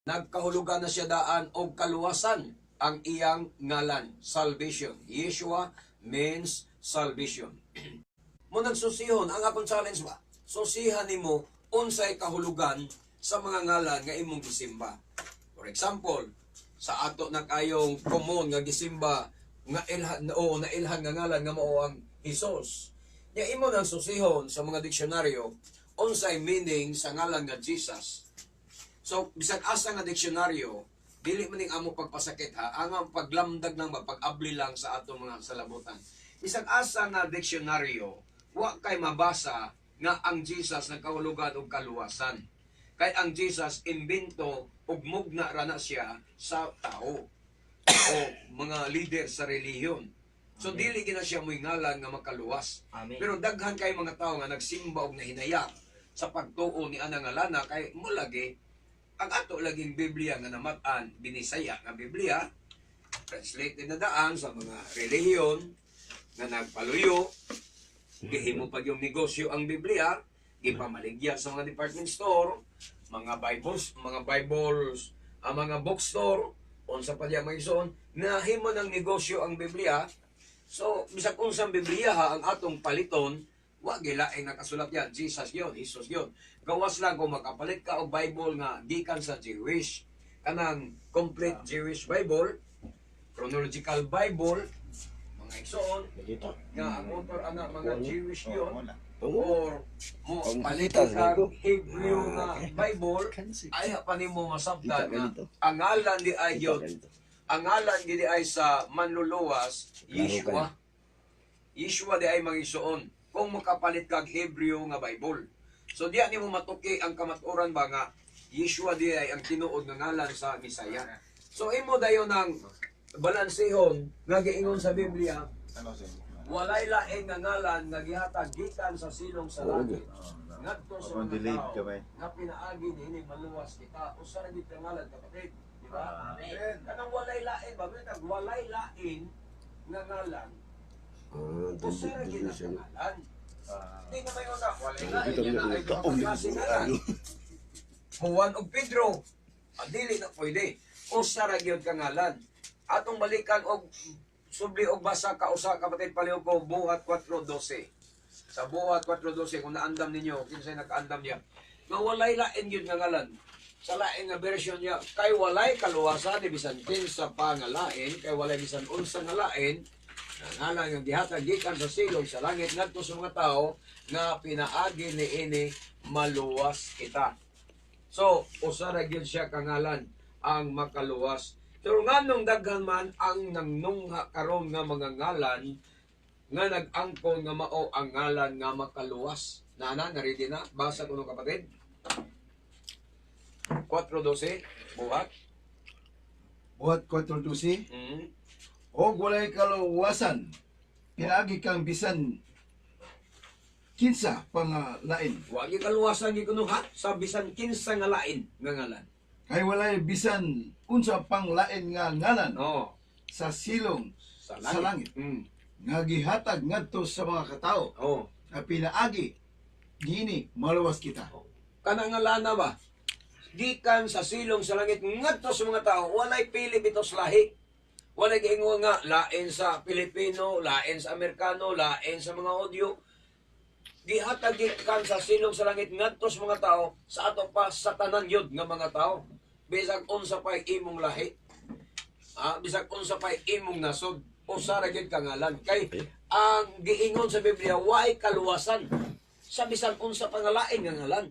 Nagkahulugan na siya daan og kaluwasan ang iyang ngalan, salvation. Yeshua means salvation. Mo nagsusihon, ang akong challenge ba? Susihan nimo unsay kahulugan sa mga ngalan nga imong gisimba. For example, sa ato na kayong common nga gisimba nga ilhan o nailhan nga ngalan nga mao ang Jesus. Nya imo nang susihon sa mga diksyonaryo unsay meaning sa ngalan nga Jesus. So, bisag asa nga diksyonaryo, dili man ning amo pagpasakit ha, ang ang paglamdag lang ba, pag-abli lang sa atong mga salabutan. Bisag asa nga diksyonaryo, wa kay mabasa nga ang Jesus nagkahulugan og kaluwasan. Kay ang Jesus imbento ug mugna ra na siya sa tao o mga leader sa relihiyon. So dili gina siya mo'y ngalan nga makaluwas. Amen. Pero daghan kay mga tao nga nagsimba og nahinayak sa pagtuo ni ana nga lana kay mo lagi ang ato laging Biblia nga namat-an, Binisaya nga Biblia, translated na daan sa mga relihiyon nga nagpaluyo, gihimo pag yung negosyo ang Biblia, gipamaligya sa mga department store, mga Bibles, ang mga bookstore, unsa pa diya mga igsoon, nahimo ng negosyo ang Biblia. So, bisag unsang Biblia ha, ang atong paliton, wa gilaing nakasulat yan, Jesus yon, Jesus yon. Gawas lang kung makapalit ka og Bible nga gikan sa Jewish, kanang complete Jewish Bible, chronological Bible, mga igsoon, nga ang author ana mga Jewish yon, or mo palit ka Hebrew nga Bible, ay pa nimo masabtan nga ang ngalan di ay yun, ang ngalan gid ay sa manluluwas, Yeshua. Yeshua di ay mga igsoon kung makapalit kag Hebreo nga Bible. So diya nimo matuki ang kamatuoran ba nga Yeshua di ay ang tinuod nga ngalan sa Misaya. So imo dayon ang balansehon nga giingon sa Biblia, walay lain nga ngalan nga gihatag gikan sa silong sa langit ngadto sa Kung mga delayed tao ka ba eh? nga pinaagi niini maluwas kita. Usa ra gid ka ngalan, kapatid, di ba? Kanang walay lain ba, may walay lain nga ngalan, usa ra gid ang ngalan. Di na may una, walay lain yan na ay duha ka klase ngalan. Juan ug Pedro, dili na pwede. Usa ra gyud ka ngalan. Atong balikan og subli og basa ka usa, kapatid, palihog ko Buhat 4:12. Sa Buhat 4:12, kung naandam ninyo, kinsay nakaandam niya. Nga walay lain gyud nga ngalan. Sa lain nga version niya, kay walay kaluwasan ni bisan kinsa pa nga lain, kay walay bisan unsa nga lain nga ngalan nga gihatag gikan sa silong sa langit ngadto sa mga tao nga pinaagi niini maluwas kita. So, usa ra gyud siya kangalan ang makaluwas. Pero nganong daghan man ang nangnungha karon nga mga ngalan nga nag-angkon nga mao ang ngalan nga makaluwas? Nana, na-ready na? Basa ko no, kapatid. 4:12, Buhat. Buhat 4:12. Og walay kaluwasan pinaagi kang bisan kinsa pa nga lain. Wa gyud kaluwasan gyud kuno ha sa bisan kinsa nga lain nga ngalan. Kay walay bisan unsa pang lain nga ngalan sa silong Sa langit. sa langit nga gihatag ngadto sa mga katao nga pinaagi niini maluwas kita. Kana nga lana ba? Gikan sa silong sa langit ngadto sa mga tao, walay pili bitos lahi. Walay giingon nga lain sa Pilipino, lain sa Amerikano, lain sa mga Hudyo. Gihatag gikan sa silong sa langit ngadto sa mga tao, sa ato pa sa tanan yun nga mga tao. Bisag unsa pa'y imong lahi. Bisag unsa pa'y imong nasod, usa ra gyud ka ngalan. Kay ang giingon sa Biblia, way kaluwasan sa bisan unsa pa nga lain nga ngalan.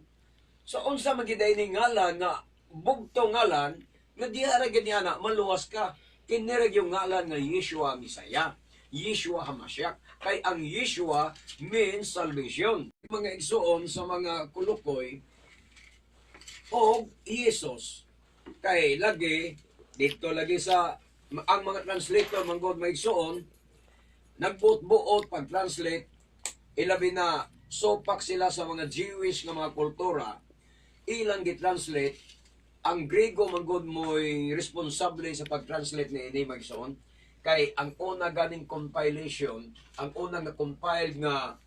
So unsa man gyud ni ngalan nga bugto ngalan nga diha ra gyud niya na maluwas ka? Kini ra gyud ngalan nga Yeshua Misaya. Yeshua Hamashiach. Kay ang Yeshua means salvation. Mga igsoon, sa mga kulukoy og Jesus. Kay lagi dito lagi sa ang mga translator manggod, mga igsoon, nagbuot-buot pag-translate, ilabi na sopak sila sa mga Jewish nga mga kultura ilang gi-translate. Ang Grego manggod mo'y responsable sa pag-translate ni ini, mga igsoon, kay ang una ganing compilation, ang una nga compiled nga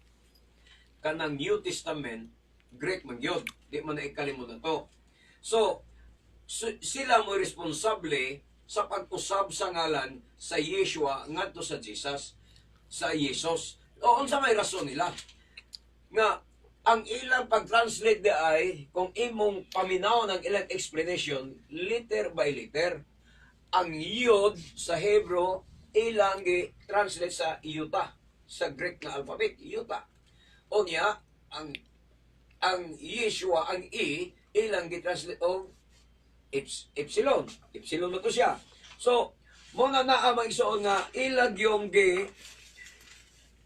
kanang New Testament, Greek man gyud, di man na ikalimot na to. So Sila mo responsable sa pag-usab sa ngalan sa Yeshua ngadto sa Jesus, sa Jesus. O unsa may rason nila? Nga ang ilang pag-translate di ay kung imong paminaw ng ilang explanation, letter by letter. Ang Yod sa Hebrew ilang gi-translate sa Iota sa Greek na alphabet, Iota. Unya ang Yeshua, ang E, ilang gi-translate og Epsilon. Epsilon na to siya. So, mo na naa, mga igsoon, nga ilang yung gi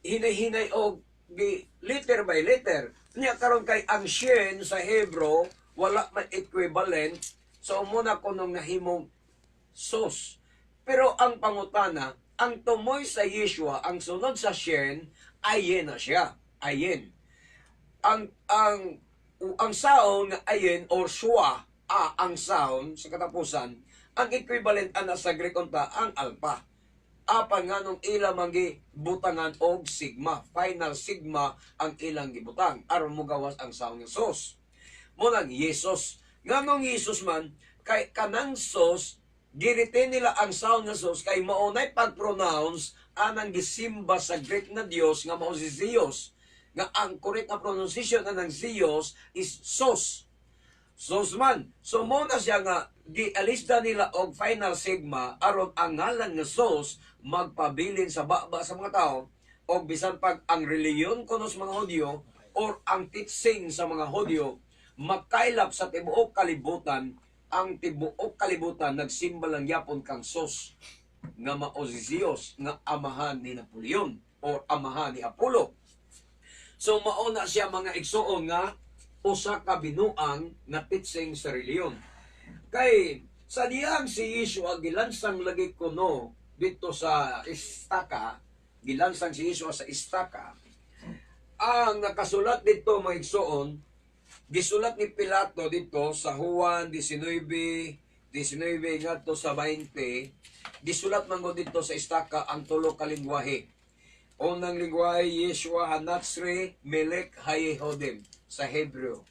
hinay-hinay og gi letter by letter. Nya karon kay ang Shin sa Hebrew wala man equivalent, so muna kunong nahimong sos. Pero ang pangutana, ang tumoy sa Yeshua, ang sunod sa Shin, ayen na siya. Ayen. Ang sound nga ayen or shwa, a ang sound sa katapusan, ang equivalent ana sa Greek unta ang alpha. Apan nganong ila man butangan og sigma, final sigma ang ilang gibutang aron mogawas ang sound nga sos. Mo nang Jesus. Nganong Jesus man kay kanang sos, gi-retain nila ang sound nga sos kay maunay pag-pronounce anang gisimba sa Greek na Dios nga mao si Zeus. Nga ang correct na pronunciation na ng Zeus is sos. Sos man. So mo na siya nga gialisda nila og final sigma aron ang ngalan nga sos magpabilin sa baba sa mga tao og bisan pag ang relihiyon kuno sa mga Hudyo or ang teaching sa mga Hudyo makailap sa tibuok kalibutan. Ang tibuok kalibutan nagsimba lang yapon kang sos nga mao si Zeus nga amahan ni Napoleon or amahan ni Apollo. So mao na siya, mga igsoon, nga usa ka binuang nga teaching sa relihiyon. Kay sa diyang si Yeshua gilansang lagi kuno dito sa istaka, gilansang si Yeshua sa istaka. Ang nakasulat dito, mga igsoon, gisulat ni Pilato dito sa Juan 19, 19 ngadto sa 20, gisulat man gud dito sa istaka ang tulo ka lingwahe. Unang lingwahe, Yeshua Hanatsri Melek Hayehodim sa Hebreo.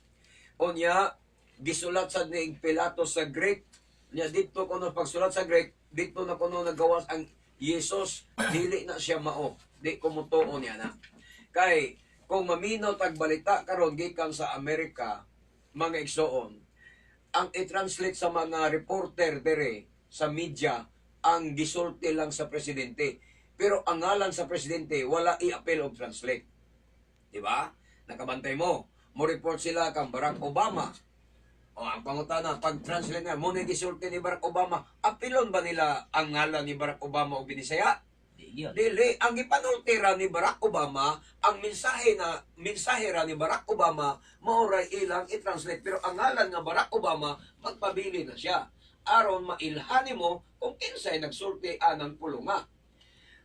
Unya, gisulat sa ni Pilato sa Greek. Nya dito kuno pagsulat sa Greek, dito na kuno nagawas ang Jesus, dili na siya mao. Di ko motuo niya na. Kay kung maminaw tag balita karon gikan sa Amerika, mga igsoon, ang i-translate sa mga reporter dere sa media ang gisulti lang sa presidente. Pero ang ngalan sa presidente wala i-apil og translate. Di ba? Nakabantay mo. Mo report sila kang Barack Obama. O ang pangutana, pag-translate na, mo na gisulti ni Barack Obama, apilon ba nila ang ngalan ni Barack Obama o Binisaya? Di yun. Dili, ang gipanulti ra ni Barack Obama, ang mensahe na mensahe ra ni Barack Obama mao ray ilang i-translate, pero ang ngalan nga Barack Obama magpabili na siya aron mailhan nimo kung kinsay nagsulti anang pulunga.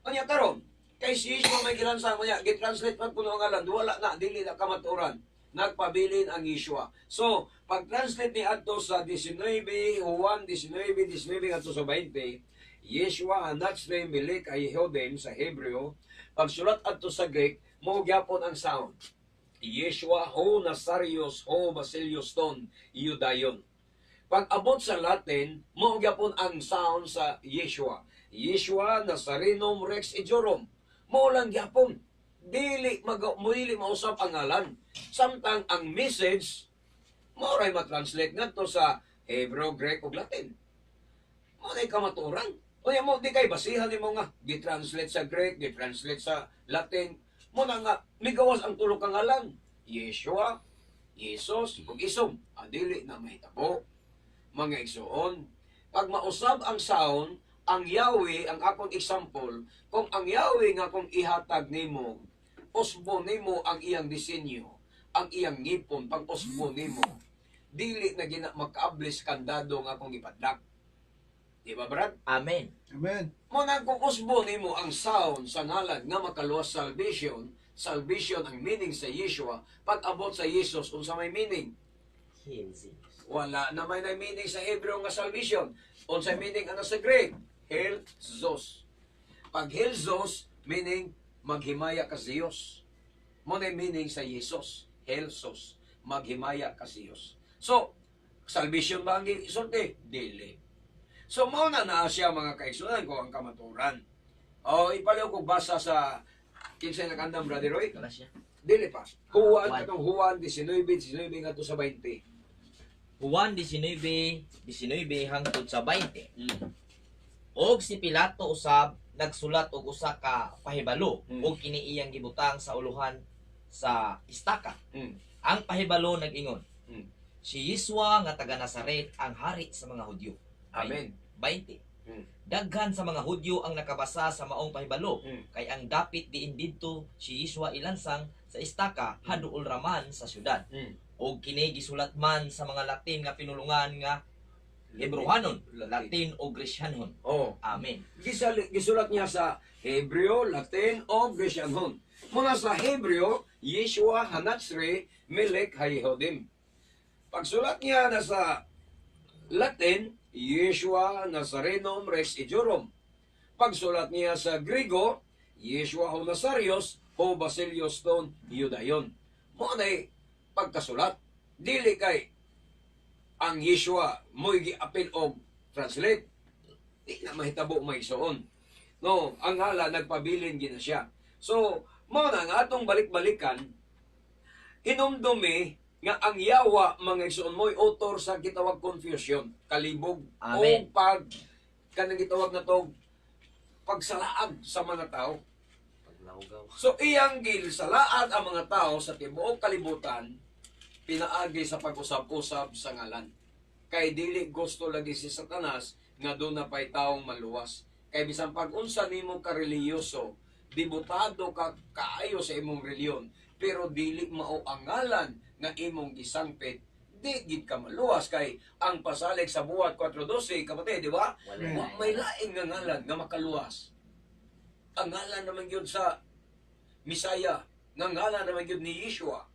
Unya karon, kay si Yeshua may gilansang niya, gi-translate man kuno ang ngalan, wala na, dili na kamatuoran. Nagpabilin ang Yeshua. So, pag-translate ni adto sa 19, Juan 19, 19 adto sa 20, Yeshua Hanatsri Melek Ayehodem sa Hebreo, pagsulat adto sa Greek, mao gyapon ang sound. Yeshua ho Nazarios ho Basilios ton Yudayon. Pag abot sa Latin, mao gyapon ang sound sa Yeshua. Yeshua Nazarenum Rex Iudaeorum. Mao lang gyapon. Dili mausap ang ngalan. Samtang ang message mao ray ma-translate ngadto sa Hebrew, Greek ug Latin. Mao nay kamatuoran. Unya mo di kay basihan nimo nga gi-translate sa Greek, gi-translate sa Latin. Mo na nga migawas ang tulo ka ngalan. Yeshua, Jesus ug Isom. Adili na mahitabo. Mga igsoon, pag mausab ang sound, ang Yahweh, ang akong example, kung ang Yahweh nga kung ihatag nimo, usbo nimo ang iyang disenyo, ang iyang ngipon, pag usbo nimo, dili na gina makaablis kandado nga akong ipadlak. Di ba, Brad? Amen. Amen. Mo na kung usbo nimo ang sound sa ngalan nga makaluwas, salvation, salvation ang meaning sa Yeshua, pag abot sa Jesus, unsa may meaning? Jesus. Wala na may meaning sa Hebreo nga salvation. Unsa meaning ana sa Greek? Hel Zos. Pag Hel Zos, meaning maghimaya ka sa Diyos. Mo na meaning sa Jesus. Hel Zos. Maghimaya ka sa Diyos. So, Salvation ba ang gisulti? Dili. So mao na naa siya, mga kaigsunan ko, ang kamaturan. O ipaliw ko basa sa kinsay nakandam, Brother Roy? Galatia. Dili pa. Juan Juan. katong Juan 19, 19 ngadto sa 20. Juan 19, 19 hangtod sa 20. Og si Pilato usab nagsulat og usa ka pahibalo ug kini iyang gibutang sa uluhan sa istaka. Ang pahibalo nag-ingon, "Si Yesua nga taga Nazaret ang hari sa mga Hudyo." Amen. 20. Daghan sa mga Hudyo ang nakabasa sa maong pahibalo kay ang dapit diin didto si Yesua ilansang sa istaka haduol raman sa syudad. Og kini gisulat man sa mga Latin nga pinulungan nga Hebreohanon, Latin o Grecianhon. Oh. Amen. Gisulat niya sa Hebreo, Latin o Grecianhon. Muna sa Hebreo, Yeshua Hanatsri Melek Hayehudim. Pagsulat niya na sa Latin, Yeshua Nazarenum Rex Ijurum. Pagsulat niya sa Griego, Yeshua ho Nazarios ho Basilios ton Yudayon. Mo na pagkasulat. Dili kay ang Yeshua mo'y giapil og translate. Di na mahitabo may isuon. No, ang hala nagpabilin gina siya. So, mao na nga atong balik-balikan, hinumdumi nga ang yawa, mga igsoon, mo'y author sa gitawag confusion, kalibog, Amen. o pag kanang gitawag na to pagsalaag sa mga tao. Paglawgaw. So iyang gilsalaad ang mga tao sa tibuok kalibutan pinaagi sa pag-usab-usab sa ngalan. Kay dili gusto lagi si Satanas nga doon na pa'y taong maluwas. Kay bisan pag-unsa nimo ka relihiyoso, debotado ka kaayo sa imong reliyon, pero dili mao ang ngalan nga imong gisangpit, di gid ka maluwas kay ang pasalig sa Buhat 4:12, kapatid, di ba? Wala Wa may lain nga ngalan nga makaluwas. Ang ngalan naman gyud sa Misaya, nga ngalan naman gyud ni Yeshua.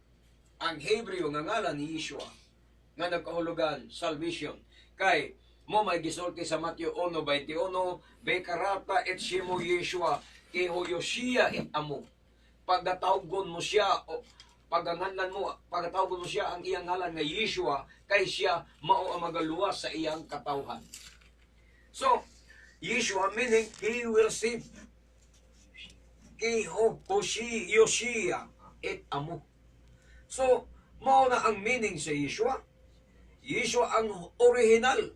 Ang Hebreo nga ngalan ni Yeshua nga nagkahulugan salvation. Kay mo may gisulti sa Matthew 1:21, "Bekarata et simo Yeshua keho Yoshia et amo." Pagatawgon mo siya o paganganlan mo, pagatawgon mo siya ang iyang ngalan nga Yeshua kay siya mao ang magaluwas sa iyang katawhan. So, Yeshua meaning he will save. Keho Hoshi Yoshia et amo. So, mao na ang meaning sa Yeshua. Yeshua ang original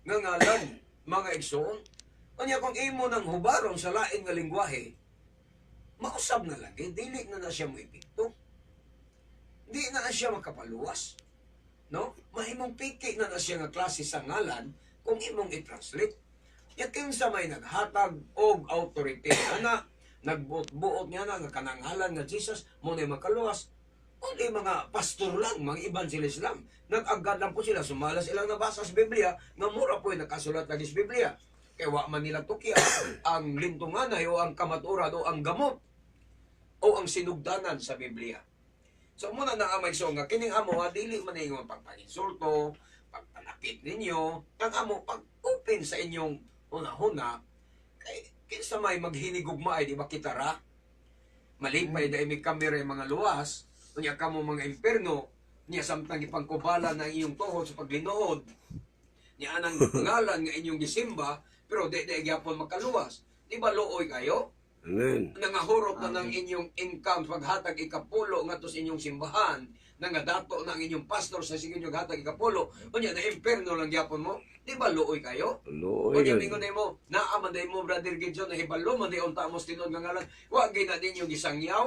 nga ngalan, mga igsoon. Kanya kung imo nang hubaron sa lain nga lingwahe, mausab na lagi, dili na na siya moepekto. Di na na siya makapaluwas. No? Mahimong piki na na siya nga klase sa ngalan kung imong i-translate. Ya kinsa may naghatag og authority ana, nagbuot-buot niya na nga kanang ngalan nga Jesus mo na makaluwas. Kundi mga pastor lang, mga evangelist lang. Nag-agad lang po sila, sumala silang nabasa sa Biblia, nga mura po yung nakasulat lagi sa Biblia. Kaya wa man nila tukya ang lintunganay o ang kamaturan o ang gamot o ang sinugdanan sa Biblia. So muna na amay so nga kining amo ha, dili man ingon pagpanginsulto, pagpanakit ninyo, ang amo pag-open sa inyong hunahuna kay kinsa may maghinigugma ay di ba kita ra? Malipay dahil may kamera yung mga luwas, unya kamo mga imperno, niya samtang ipangkubala ng iyong tuhod sa paglinuod, niya anang ngalan nga inyong gisimba, pero di di gyapon makaluwas. Di ba luoy kayo? Amen. Nangahurot na ng inyong income paghatag ikapulo ngadto sa inyong simbahan, nangadato na ang inyong pastor sa sige inyong hatag ikapulo, unya na imperno lang gyapon mo. Di ba luoy kayo? Luoy Unya yun. mingon nimo, naa man day mo, Brother Gideon, nahibalo man day unta mo sa tinuod nga ngalan. Wa gyud na ninyo gisangyaw.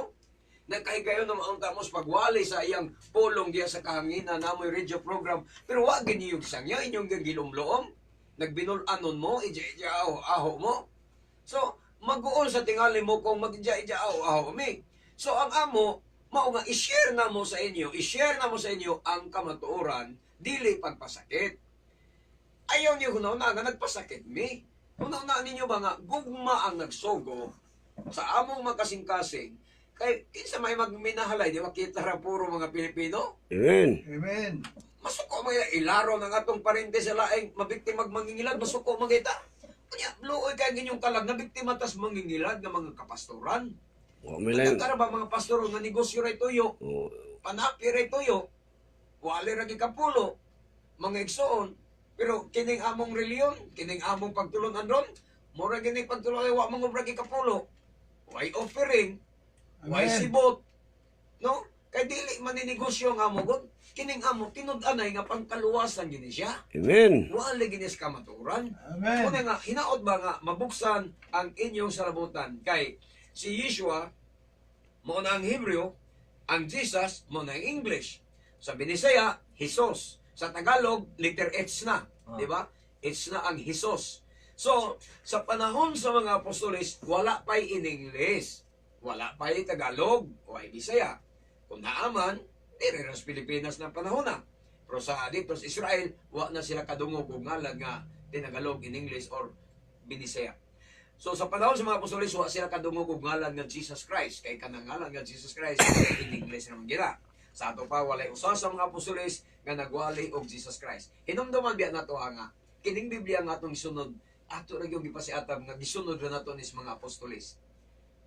Nagkahigayon na maunta mo sa pagwali sa iyang pulong diya sa kahanginan namoy radio program, pero wa gyud ninyo gisangyaw, inyong gilumloom. Nagbinul-anon mo, ija-ija aho, aho mo. So, mag-uol sa tingali mo kung mag-ija-ija aho, aho mi. So, ang amo, mao nga i-share na mo sa inyo, i-share na mo sa inyo ang kamatuoran, dili pagpasakit. Ayaw niyo hunaw-na nga nagpasakit mi. Hunaw-na ninyo ba nga gugma ang nagsugo sa among makasing-kasing kay kinsa may magminahalay, di ba kita ra puro mga Pilipino? Amen. Amen. Masuko mga ilaro ng atong parente sa laing mabiktima mangingilad, masuko mga ita. Unya, luoy kay ang inyong kalag na biktima tas mangingilad ng mga kapastoran. Wa may lain. Nagkara ba mga pastor nga negosyo ray tuyo, Oh, panapi ray tuyo, wali ra gikapulo. Mga igsoon, pero kining among reliyon, kining among pagtulunan ron, mura gini pagtulunan, wa mangobra ikapulo. Way offering, way Amen. sibot. No? Kay dili man ni negosyo ang amo god. Kining amo tinud-anay nga pangkaluwasan gini siya. Amen. Wala gini sa kamatuoran. Amen. Una nga, hinaot ba nga mabuksan ang inyong salabutan kay si Yeshua mao na ang Hebreo, ang Jesus mao na ang English. Sa Binisaya, Jesus. Sa Tagalog, letter H na, di ba? H na ang Jesus. So, sa panahon sa mga apostoles, wala pa'y in English. Wala pa'y Tagalog o ay Bisaya. Kung naaman, dire ra sa Pilipinas na panahon na. Pero sa dito sa Israel, wa na sila kadungog og ngalan nga tinagalog in English or Binisaya. So sa panahon sa mga apostoles, wa sila kadungog og ngalan nga Jesus Christ. Kay kanang ngalan nga Jesus Christ in English naman gila. Sa ato pa walay usa sa mga apostoles nga nagwali og Jesus Christ. Hinumduman biya nato nga kining Biblia nga atong gisunod, ato ra gyud gipasiatab nga gisunod ra nato ni sa mga apostoles.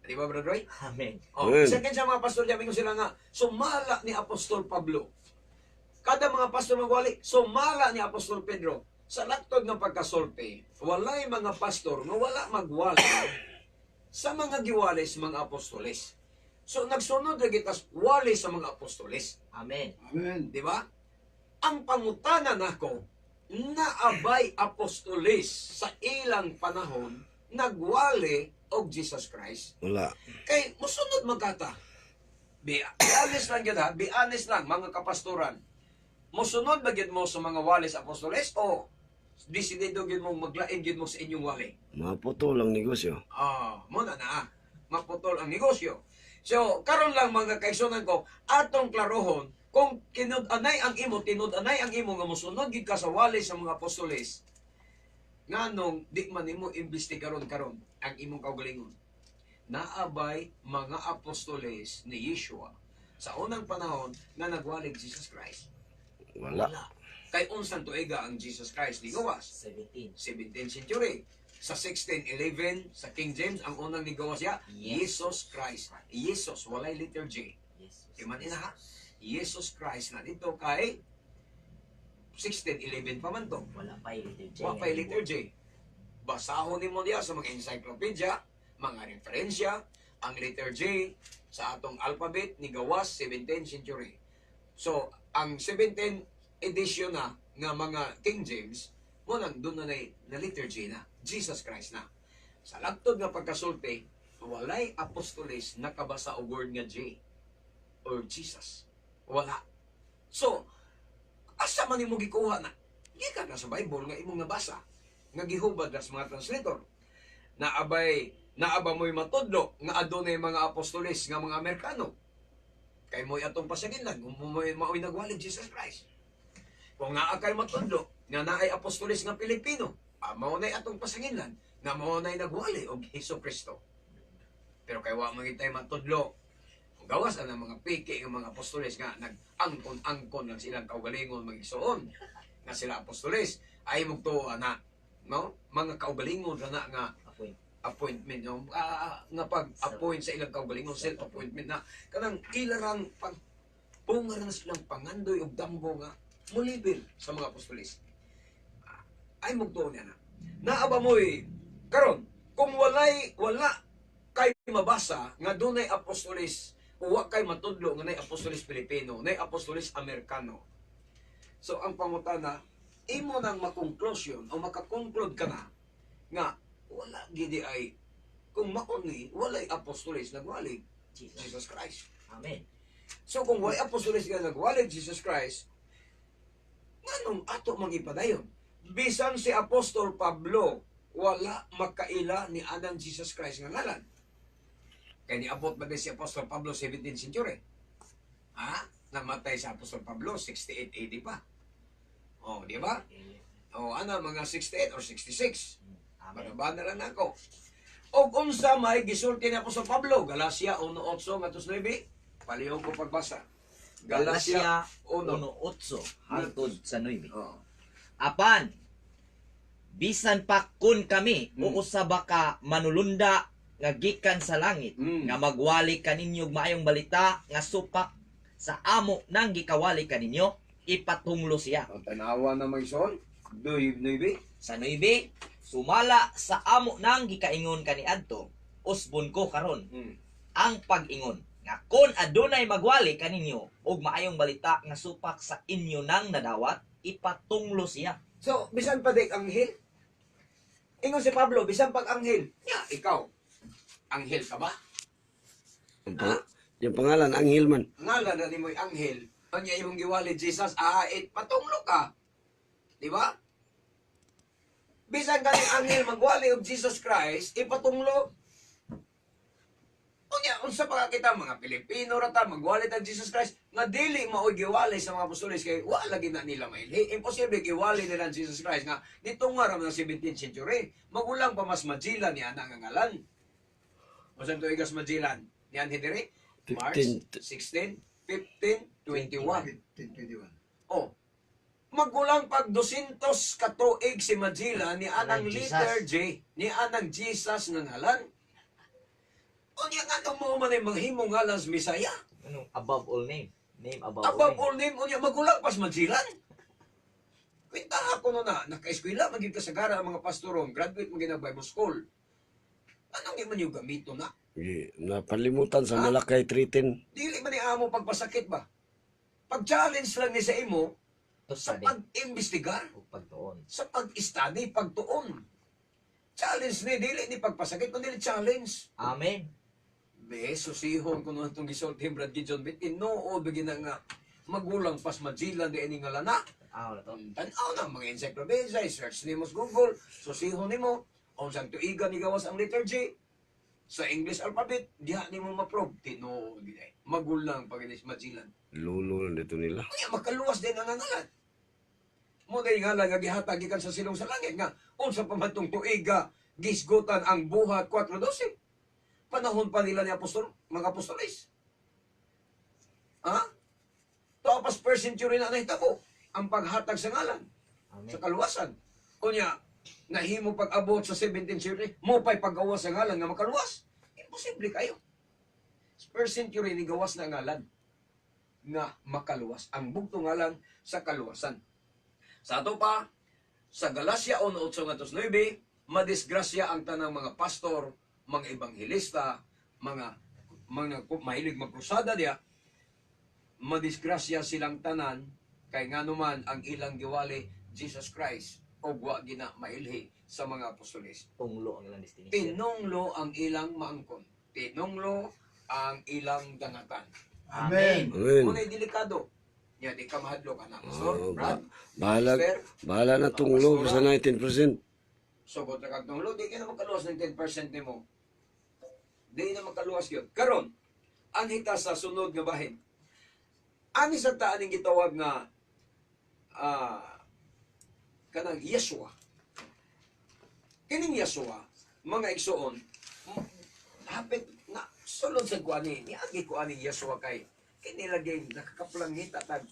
Di ba, Brother Roy? Amen. Oh, Amen. second sa mga pastor diya, mingon sila nga, sumala ni Apostol Pablo. Kada mga pastor magwali, sumala ni Apostol Pedro. Sa laktod ng pagkasulti, walay mga pastor nga wala magwali sa mga giwali sa mga apostoles. So nagsunod ra gitas wali sa mga apostoles. Amen. Amen. Di ba? Ang pangutana nako, naabay apostoles sa ilang panahon nagwali og Jesus Christ? Wala. Kay musunod man kata. Be honest lang gyud ha, be honest lang mga kapastoran. Musunod ba gyud mo sa mga walis apostoles o desidido gyud mo maglain gyud mo sa inyong wali? Maputol ang negosyo. Ah, mo na na. Maputol ang negosyo. So, karon lang mga kaigsunan ko, atong klarohon kung tinud-anay ang imo, tinud-anay ang imo nga mosunod gyud ka sa wali sa mga apostoles. Nganong di man nimo imbestigaron karon ang imong kaugalingon? Naabay mga apostoles ni Yeshua sa unang panahon nga nagwalig Jesus Christ? Wala. Kay unsang tuiga ang Jesus Christ nigawas? 17. 17th century. Sa 1611, sa King James, ang unang nigawas siya, Yes. Jesus Christ. Jesus, walay letter J. Jesus. Di man ina ha? Jesus Christ na dito kay 1611 pa man to. Wala pa yung letter J. Wa pa'y letter J. Basahon nimo diya sa mga encyclopedia, mga referensya, ang letter J sa atong alphabet ni gawas 17th century. So, ang 17th edition na nga mga King James, mo nang doon na, na, na letter J na, Jesus Christ na. Sa lagtod nga pagkasulti, walay apostoles nakabasa og word nga J or Jesus. Wala. So, asa man nimo gikuha na? Gikan na sa Bible nga imong nabasa, nga gihubad na sa mga translator. Naabay, naaba mo'y matudlo nga adunay mga apostoles nga mga Amerikano. Kay mo'y atong pasaginlan, kung mo'y mao'y nagwalig Jesus Christ. Kung naa kay matudlo nga naay apostoles nga Pilipino, mao na'y atong pasanginlan nga mao na'y nagwali og Hesus Kristo. Pero kay wa man gid tay matudlo, gawas ang mga piki ng mga apostoles nga nag-angkon-angkon lang silang kaugalingon magigsuon nga sila apostoles ay mugtuo ana, no, mga kaugalingon ra na nga Appoint. Appointment, no, nga pag-appoint sa ilang kaugalingon, self appointment na kanang ilarang pag pungar na silang pangandoy og damgo nga mulibel sa mga apostoles ay mugtuo niya na. Naa ba mo'y karon kung walay wala kay mabasa nga dunay apostoles o wa kay matudlo nga nay apostoles Pilipino, nay apostoles Amerikano? So ang pangutana, imo nang makonklusyon o makakonclude ka na nga wala gidi ay kung mauni walay apostoles nagwalig Jesus. Jesus Christ. Amen. So kung walay apostoles nga nagwalig Jesus Christ, nganong ato mang ipadayon? Bisan si Apostol Pablo wala makaila ni anang Jesus Christ nga ngalan. Kay niabot ba din si Apostol Pablo 17th century? Ha? Namatay si Apostol Pablo 68 AD pa. Oh, di ba? Oh, ana mga 68 or 66. Amen. Banaba na lang ako. Og unsa may gisulti ni Apostol Pablo, Galacia 1:8 ngadto sa 9, palihog ko pagbasa. Galacia 1. 1:8 hangtod sa 9. Oh. Apan bisan pa kun kami o usa ba ka manulunda nga gikan sa langit nga magwali kaninyo og maayong balita nga supak sa amo nang gikawali kaninyo, Ipatunglo siya. Ang tanawa na mga ison, duy, nuibi. Sa 9, sumala sa amo nang gikaingon kaniadto, usbon ko karon ang pag-ingon nga kon adunay magwali kaninyo og maayong balita nga supak sa inyo nang nadawat, ipatunglo siya. So, bisan pa dik anghel. Ingon si Pablo, bisan pag anghel. Nya, ikaw, anghel ka ba? Yung pangalan, Anghel man. Ngalan na nimoy anghel. Anya imong giwali Jesus, ah, it, patunglo ka. Di ba? Bisan ka ni anghel magwali og Jesus Christ, ipatunglo. Unya, unsa pa ka kita mga Pilipino ra ta magwali ta Jesus Christ nga dili maoy giwali sa mga apostoles kay wa lagi na nila mailhi. Imposible giwali nila ang Jesus Christ nga nito nga ra mga 17th century. Magulang pa mas Magellan ni ana nga ngalan. Unsang tuigas Magellan? Niyan diri? March 15. 16, 15, 21. 1521. Oh. Magulang pag 200 katuig si Magellan ni anang Anang Jesus. letter J, ni anang Jesus nga ngalan. Unya nga nung mo man ay manghimo ngalan sa Misaya. Ano, above all name. Name above, Above all all name, unya magulang pas Magellan. Kwenta ako no na, nakaeskwela maging kasagara ang mga pastoron, graduate maging ng Bible School. Anong di man yung gamito na? Gi- Napalimutan sa Malakay 310. Dili man ni amo pagpasakit ba? Pag-challenge lang ni sa imo name. To sa study pag-imbestigar, ug pagtuon. sa pag-study, pagtuon. Challenge ni, dili ni pagpasakit, kundi challenge. Amen. Be, susihon ko nun itong gisulti Brad Gideon, bit tinuod bigyan na nga magulang pas Magellan di ini nga lana. Ah, wala to. Tanaw na, mga encyclopedia, search nimo sa Google, susihon nimo, unsang tuigan ni gawas ang letter J, sa English alphabet, diha nimo ma-prove, tinuod gid ay. Magulang pag inis Magellan. Lulo na dito nila. Unya makaluwas din ang ngalan. Mo dahil nga lang nga gihatag gikan sa silong sa langit nga unsa pa man tong tuiga gisgutan ang buhat 4:12. Panahon pa nila ni apostol, mga apostoles. Ha? Tapos first century na nahitabo ang paghatag sa ngalan Amen. sa kaluwasan. Unya, nahimo pag-abot sa 17th century, mo pa'y paggawas sa ngalan nga makaluwas. Imposible kayo. First century ni gawas na ngalan nga makaluwas. Ang bugtong ngalan sa kaluwasan. Sa ato pa, sa Galacia 1:8-9, madisgrasya ang tanang mga pastor, mga ebanghelista, mga mahilig magkrusada diya, madisgrasya silang tanan kay nganuman ang ilang giwali Jesus Christ og wa gina mailhi sa mga apostoles. Tunglo ang ilang destination. Tinunglo ang ilang maangkon. Tinunglo ang ilang dangatan. Amen. Amen. Unay delikado. Nya di ka mahadlok ana. Pastor, Oh, Brad, bahala, Sister, bahala na tunglo sa 19%. Sugod na kag tunglo, di ka na makaluwas ng 10% nimo. Di na makaluwas yun. Karon, anhita sa sunod nga bahin. Ani sa taan ning gitawag nga kanang Yeshua. Kining Yeshua, mga igsuon, hapit na sulod sa kuani, niagi ko ani Yeshua kay kini lagi nakakaplangita tag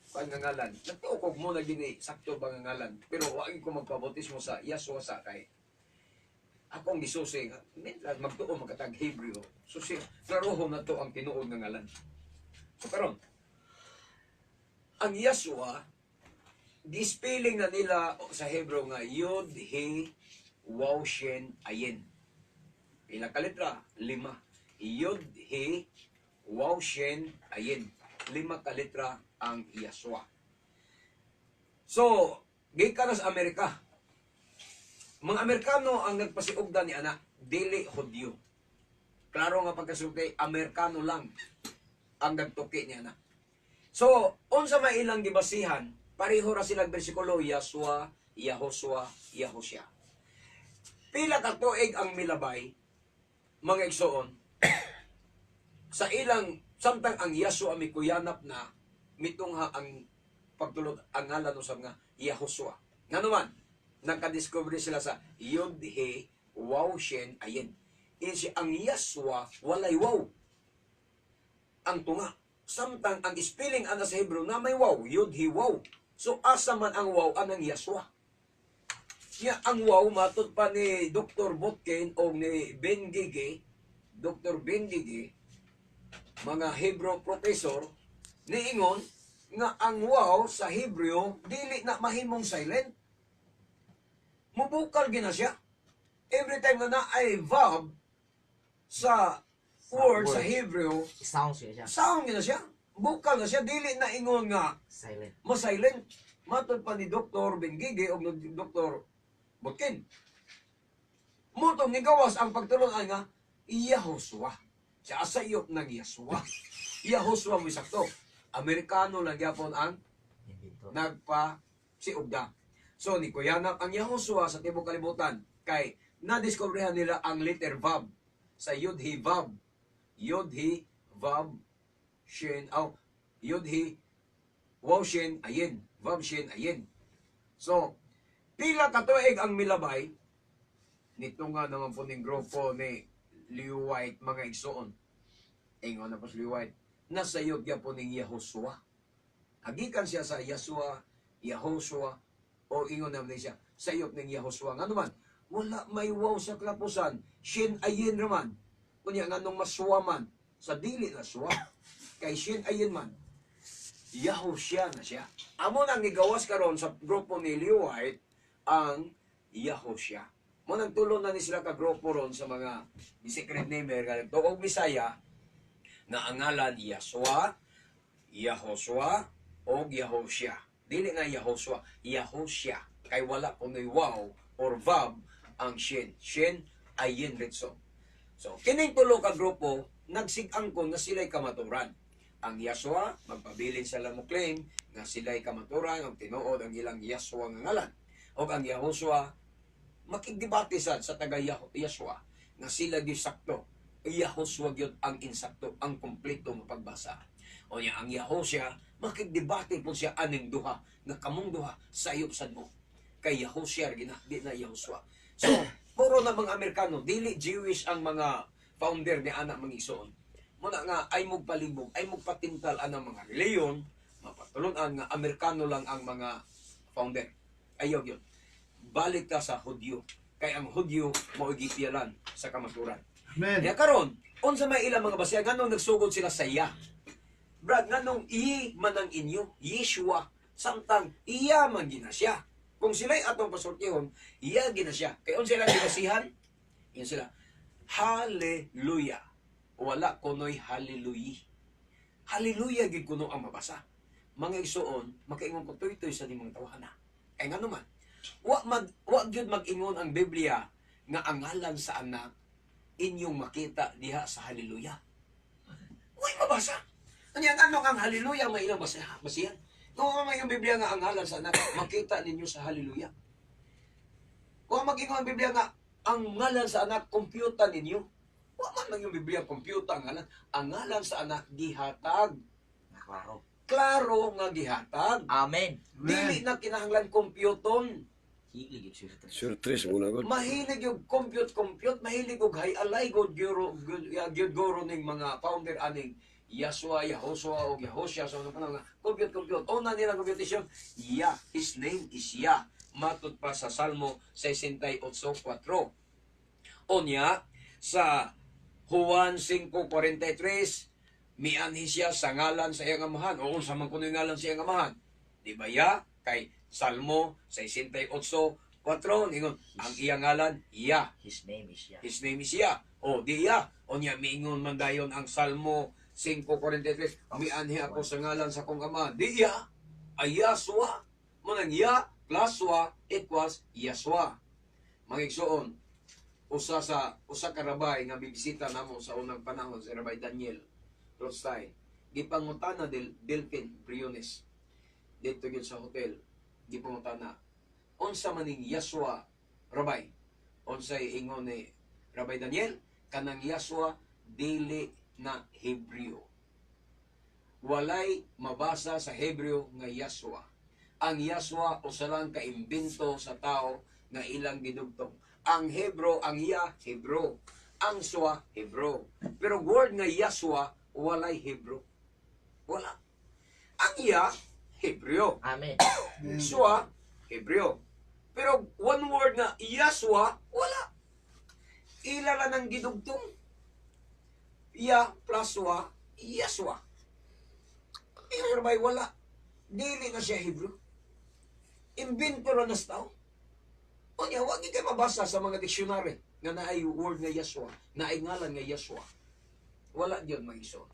kuan nga ngalan. Nagtuokog mo na gini sakto ba nga ngalan, pero wa ko magpabautismo sa Yeshua sa kay akong gisusi nga minsan magtuo magkatag Hebreo. Susi, klaroho na to ang tinuod nga ngalan. So karon, ang Yeshua gispelling na nila sa Hebreo nga Yod He Waw Shin Ayin. Pila ka letra? 5. Yod He Waw Shin Ayin. 5 ka letra ang Yeshua. So, gikan na sa Amerika. Mga Amerikano ang nagpasiugda ni ana, dili Hudyo. Klaro nga pagkasulti, Amerikano lang ang nagtuki ni ana. So, unsa may ilang gibasihan, pareho ra silang bersikulo, Yahshua, Yahoshua, Yahusha. Pila ka tuig ang milabay, mga igsoon, sa ilang, samtang ang Yahshua mikuyanap na, mitungha ang pagtulot ang ngalan usab nga Yahoshua. Nganuman, nakadiscover sila sa Yod He Waw Shen Ayin. Insi ang Yahshua walay waw. Ang tunga. Samtang ang spelling ana sa Hebrew na may waw, Yod He Waw. So asa man ang waw anang Yahshua. Nya ang waw matud pa ni Dr. Botkin o ni Ben Gigi, Dr. Ben Gigi, mga Hebrew professor, niingon Nga ang waw sa Hebreo dili na mahimong silent. Mubukal gina siya. Every time nga naay verb sa word sa word. Hebreo, Sound siya siya. sound gina siya. Bukal na siya, dili na ingon nga Silent. ma-silent. Matod pa ni Dr. Bengige o ni Dr. Botkin. Mutong ni gawas ang pagtulungan nga Yahuswa. Siya sa iyo ng Yaswa. Yahuswa mo sakto. Amerikano lang gyapon ang Inventor. nagpa si Ugda. So ni Kuyanap ang Yahuswa sa tibuok kalibutan kay nadiskobrehan nila ang letter Vav sa Yud He Vav. Yud He Vav Shin aw Yud He Waw Shin Ayin. Vav Shin Ayin. So pila ka tuig ang milabay nito nga naman po ning grupo ni Leo White, mga igsoon. Ingon na po si Leo White. Nasa yod gyapon ning Yahuswa. Hagikan siya sa Yasua, Yahoshua, o ingon naman din siya, sa iyop ng Yahoshua. Nga naman, wala may wow sa kalapusan, shin ayin raman. Kunya nga nung maswa man, sa dili na suwa, kay shin ayin man, Yahoshua na siya. Amo nang gigawas karon sa grupo ni Leo White ang Yahoshua. Mo nang tulo na ni sila ka grupo ron sa mga secret namer nga nagtuog Bisaya nga ang ngalan Yasua, Yahoshua o Yahoshia. Dili na Yahoshua, Yahoshia. Kay wala kuno'y waw or vav ang shin. Shin ayin ritso. So, kining tulo ka grupo, nagsigangkon nga sila'y kamaturan. Ang Yasua, magpabilin sila mo claim nga sila'y kamaturan og tinuod ang ilang Yasua nga ngalan. Og ang Yahoshua, makigdebate sad sa taga Yasua nga sila gyud sakto. Yahoshua gyud ang insakto, ang kompleto nga pagbasa. O niya, ang Yahoshua, makigdebate po siya aning duha, nga kamong duha, sayop sad mo. Kay Yahoshua gina, di na Yahoshua. So, puro na mga Amerikano, dili Jewish ang mga founder ni anak mga igsoon. Muna nga, ay mugpalibog, ay mugpatintal anang mga reliyon, mapatulunan nga Amerikano lang ang mga founder. Ayaw yun. Balik ka sa Hudyo. Kay ang Hudyo mao'y gipiyalan sa kamaturan. Amen. Kaya karon, unsa may ilang mga basihan nganong nagsugod sila sa iya? Brad, nganong i man ang inyo, Yeshua, samtang iya man gina siya. Kung sila'y atong pasultihon, iya gina siya. Kay unsa ilang gibasihan? Yun sila. Hallelujah. Wala kuno'y hallelujah. Hallelujah gid kuno ang mabasa. Mga igsuon, makaingon ko tuy-tuy sa nimong tawhana. Kay ngano man, wa gyud mag-ingon ang Biblia nga ang ngalan sa anak inyong makita diha sa hallelujah. Uy, mabasa. Ano yan? Ano ang hallelujah? May ilang basihan. Kung may yung Biblia nga ang ngalan sa anak, makita ninyo sa hallelujah. Kung mag-ingon ang Biblia nga ang ngalan sa anak, kompyuta ninyo. Wa man lang yung Biblia, kompyuta ang ngalan. Ang ngalan sa anak, gihatag. Klaro. Klaro nga gihatag. Amen. Dili na kinahanglan kompyuton. Hilig yung sure. Surtres mo na god. Mahilig yung compute compute, mahilig og hay alay god gyuro gyud guro ning mga founder aning Yasua, Yahoshua og Yahoshia sa unang panahon nga compute compute. Una nila computation, Ya, his name is Ya. Matod pa sa Salmo 68:4. Unya sa Juan 5:43, mianhi siya sa ngalan sa iyang amahan o unsa man kuno yung ngalan sa iyang amahan. Di ba ya? Kay Salmo 68:4 ningon ang iyang ngalan Ya. His name is Yah. His name is Ya. O di Ya. O niya miingon man dayon ang Salmo 5:43, mianhi ako sa ngalan sa kong ama. Di Ya ay Yaswa. Munang Ya plus Wa equals Yaswa. Mga igsoon, usa ka rabay nga bibisita namo sa unang panahon, si Rabay Daniel Rothstein. Gipangutana del Delphin Briones dito gyud sa hotel. Gipangutana, unsa maning Yaswa, Rabay? Unsay ingon ni Rabay Daniel? Kanang Yaswa dili na Hebreo. Walay mabasa sa Hebreo nga Yaswa. Ang Yaswa usa lang ka imbento sa tao nga ilang gidugtong. Ang Hebro, ang Ya, Hebro. Ang Swa, Hebro. Pero word nga Yaswa, walay Hebro. Wala. Ang Ya, Hebreo. Amen. Swa, Hebreo. Pero one word nga Yaswa, wala. Ila lang ang gidugtong. Ya plus Wa, Yaswa. Pero may wala. Dili na siya Hebrew. Imbento ra na sa tao. Unya, wag kay mabasa sa mga dictionary nga naay word nga Yeshua, naay ngalan nga Yeshua. Wala gyud, mga igsoon.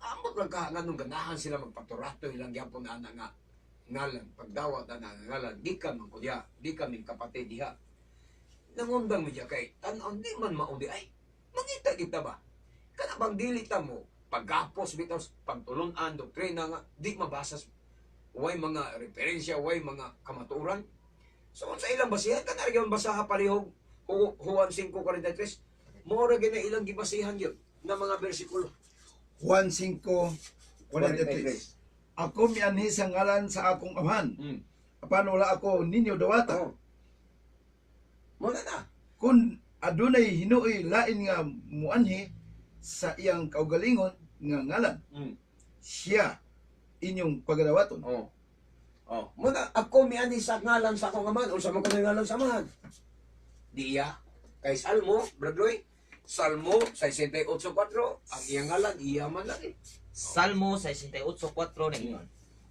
Amot lang ka nganong ganahan sila magpaturato ilang gyapon ana nga ngalan, pagdawat ana nga ngalan, gikan man ko diha, gikan min kapatid diha. Nangundang mi diha kay tan-on di man mao di ay. Mangita kita ba? Kana bang dili ta mo paggapos bitaw pagtulun-an doktrina nga di mabasa, way mga referensya, way mga kamatuoran. So kung sa ilang basihan kana ra gyud basaha palihog Juan 5:43, mao ra gyud na ilang gibasihan gyud nga mga bersikulo. Juan 5:43. Ako mianhi sa ngalan sa akong Amahan. Apan wala ako ninyo dawata. Oh. Mao na na. Kung adunay hinuoy lain nga muanhi sa iyang kaugalingon nga ngalan, siya inyong pagadawaton. Oh. Oh, muna ako miani sa ngalan sa akong amahan, unsa man kuno ngalan sa amahan? Di iya. Kay Salmo, Brad Roy, Salmo 68:4, ang iyang ngalan iya man lang eh. Salmo 68:4 ningon.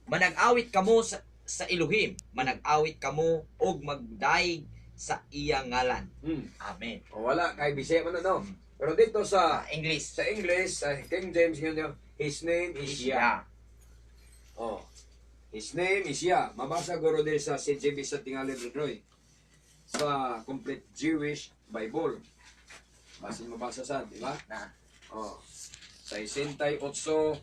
Manag-awit kamo sa Elohim, manag-awit kamo og magdaig sa iyang ngalan. Amen. O wala kay Bisaya man ano. Pero dito sa English. Sa English, sa King James yun, his name is Yah. Oh. His name is Yah. Mabasa guro din sa CJB sa tingali, Brad Roy. Sa Complete Jewish Bible. Basin mabasa sa, di ba? Na. Oh. 68:4.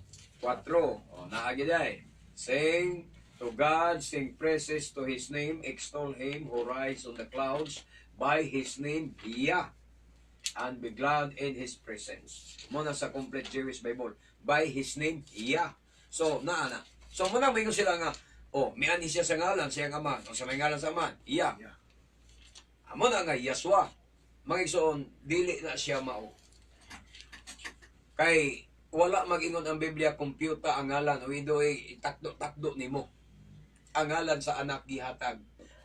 Oh, naagi day. Sing to God, sing praises to His name, extol Him who rides on the clouds, by His name, Yah, and be glad in His presence. Muna sa Complete Jewish Bible. By His name, Yah. So, naa na. So, muna may sila nga, oh, miani siya sa ngalan, siya ang ama. O sa may ngalan sa ama, Yah. Yah. Amo na nga, Yaswa. Mga igsoon, dili na siya mao. Kay wala mag-ingon ang Biblia kompyuta ang ngalan o ido ay itakdo-takdo nimo. Ang ngalan sa anak gihatag.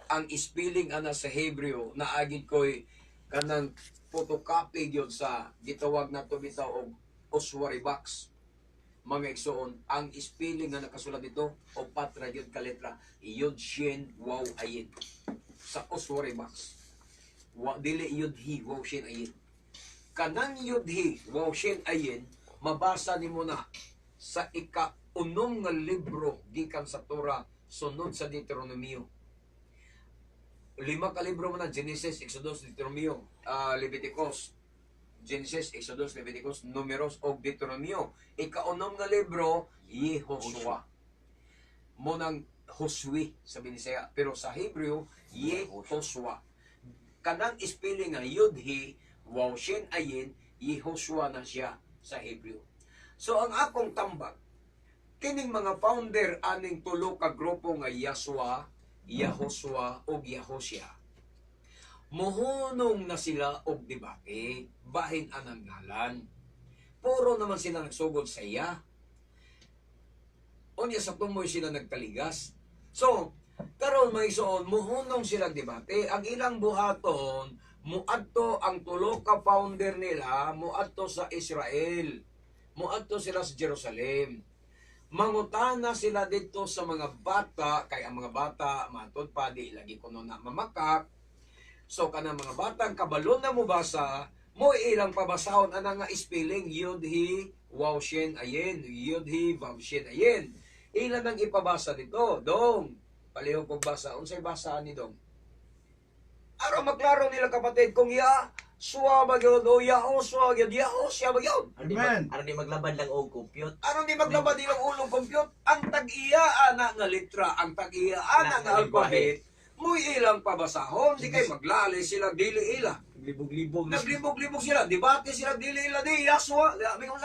Ang spelling ana sa Hebreo naagid koy kanang photocopy gyud sa gitawag nato bitaw og ossuary box. Mga igsoon, ang spelling nga nakasulat dito upat ra gyud ka letra, yod shin waw ayin sa ossuary box. Wa dili yod hi waw shin ayin. Kanang yudhi waw shin ayin mabasa nimo na sa ika-unom nga libro gikan sa Torah sunod sa Deuteronomio. Lima ka libro man na: Genesis, Exodus, Deuteronomio, Leviticus. Genesis, Exodus, Leviticus, Numeros ug Deuteronomio. Ika-unom nga libro, Yehoshua. Mo nang Josue sa Binisaya, pero sa Hebreo, Yehoshua. Kanang spelling nga Yudhi, waw shin ayin, Yehoshua na siya sa Hebreo. So ang akong tambag, kining mga founder aning tulo ka grupo nga Yaswa, Yahoshua ug Yahoshia, muhunong na sila og debate bahin anang ngalan. Puro naman sila nagsugod sa iya. Unya sa tumoy sila nagkaligas. So, karon, mga igsoon, muhunong silang debate. Ang ilang buhaton, muadto ang tulo ka founder nila, muadto sa Israel. Muadto sila sa Jerusalem. Mangutana sila dito sa mga bata, kay ang mga bata, matod pa, di lagi kuno na mamakak. So, kanang mga batang kabalo na mo basa, mo ilang pabasahon ana nga spelling, yud hi waw shin ayin, yud hi waw shin ayin. Ilan ang ipabasa dito? Dong, palihog kog basa. Unsay basa ni dong? Aron maklaro nila kapatid kung ya suwa ba gyud o ya o suwa gyud, ya o siya ba gyud. Aron di, Amen. aron di maglabad lang og compute. Aron di maglabad ilang ulong compute, ang tag-iya ana nga litra, ang tag-iya ana nga Na alphabet, mo'y ilang pabasahon, di kay maglali sila dili ila. Libog-libog. Naglibog-libog sila, debate sila dili ila di Yaswa, di ko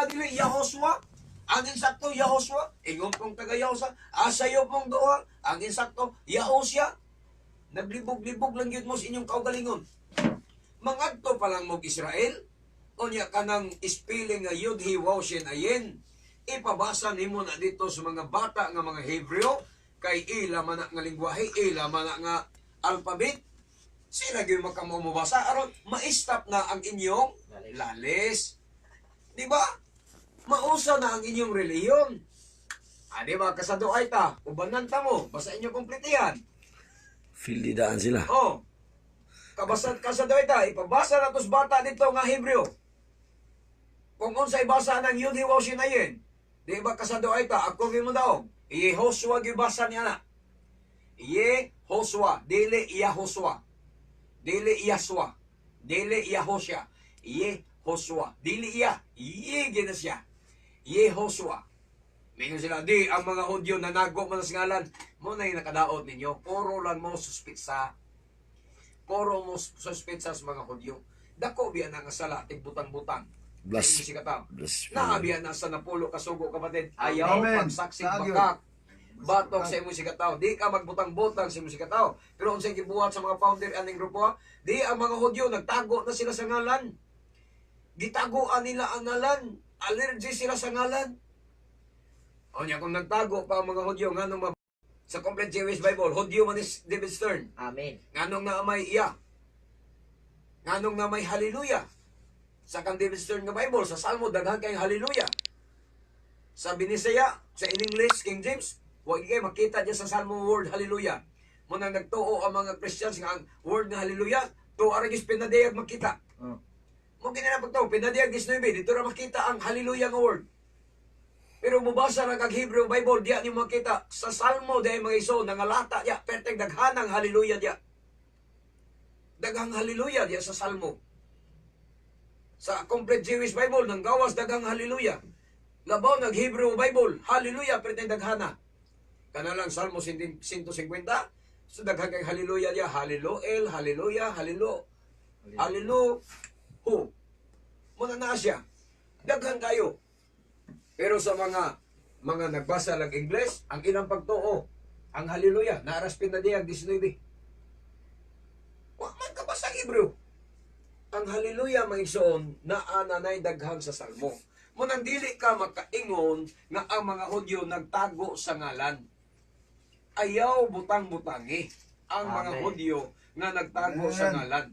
dili Yahoswa. Ang insakto Yahoswa, ingon pong taga Yahoswa, sayo pong duha, ang insakto Yahosya. Naglibog-libog lang gyud mo sa inyong kaugalingon. Mangadto pa lang mo Israel, unya kanang spelling nga yud hi waw shin ayin, ipabasa nimo na dito sa mga bata nga mga Hebreo, kay ila man na nga lingwahe, ila man na nga alphabet, sila gyud makamo mobasa aron ma-stop na ang inyong lalis. Di ba? Mausa na ang inyong relihiyon. Ah, di ba kasaduay ta, ubanan ta mo, basta inyo kumpletihan. Field daan sila. Oh. Kabasat kasaduay ta, ipabasa na tos bata dito nga Hebreo. Kung unsay basa ng Yud Hiwaw Sinayin, di ba kasaduay ta, ako gyud mo daog. Yehoshua gibasa niya na. Yehoshua, dili Yahoshua. Dili Yaswa. Dili Yahosha. Yehoshua. Dili iya. Ye gina siya. Yehoshua. Mingon sila, di, ang mga Hudyo nanago man sa ngalan. Mo na yung nakadaot ninyo. Puro lang mo suspitsa. Puro mo suspitsa sa mga Hudyo. Dako biya na nga sala, tigbutang-butang. Bless. Si kataw. Bless. Naabiya na sa napulo kasugo, kapatid. Ayaw Amen. pagsaksik Sagyod. bakak. Batok sa imong sikataw. Di ka magbutang-butang sa imong sikataw. Pero unsay gibuhat sa mga founder aning grupo, di ang mga Hudyo nagtago na sila sa ngalan. Gitagoan nila ang ngalan. Allergy sila sa ngalan. O niya, kung nagtago pa ang mga Hudyo, nganong sa Complete Jewish Bible, Hudyo man is David Stern. Amen. Nganong na may iya. Nganong na may hallelujah. Sa kang David Stern nga Bible, sa Salmo, daghan kay hallelujah. Sa Binisaya, sa in English, King James, huwag kayo makita diyan sa Salmo word hallelujah. Muna nagtuo ang mga Christians nga ang word nga hallelujah, tuo aragis pinadayag makita. Oh. Mo gina na pagtuo, pinadayag 19, dito ra makita ang hallelujah nga word. Pero mubasa ra kag Hebrew Bible, diya niyo makita sa Salmo diay mga iso nangalata diya perteng daghanang hallelujah diya. Daghang hallelujah diya sa Salmo. Sa Complete Jewish Bible nang gawas daghang hallelujah. Labaw nag Hebrew Bible, hallelujah perteng daghana. Kana lang Salmo 150, so daghang kay hallelujah diya, hallelujah, hallelujah, hallelujah. Hallelujah. Hu. Muna na siya. Daghan kayo. Pero sa mga nagbasa lang Ingles, ang ilang pagtuo, ang hallelujah, naaras pinadiyag 19. Wa man ka sa Hebrew. Ang hallelujah, mga igsoon, naa nanay daghan sa Salmo. Munang dili ka makaingon nga ang mga Hudyo nagtago sa ngalan. Ayaw butang-butangi ang mga Amen. Hudyo nga nagtago sa Amen. ngalan.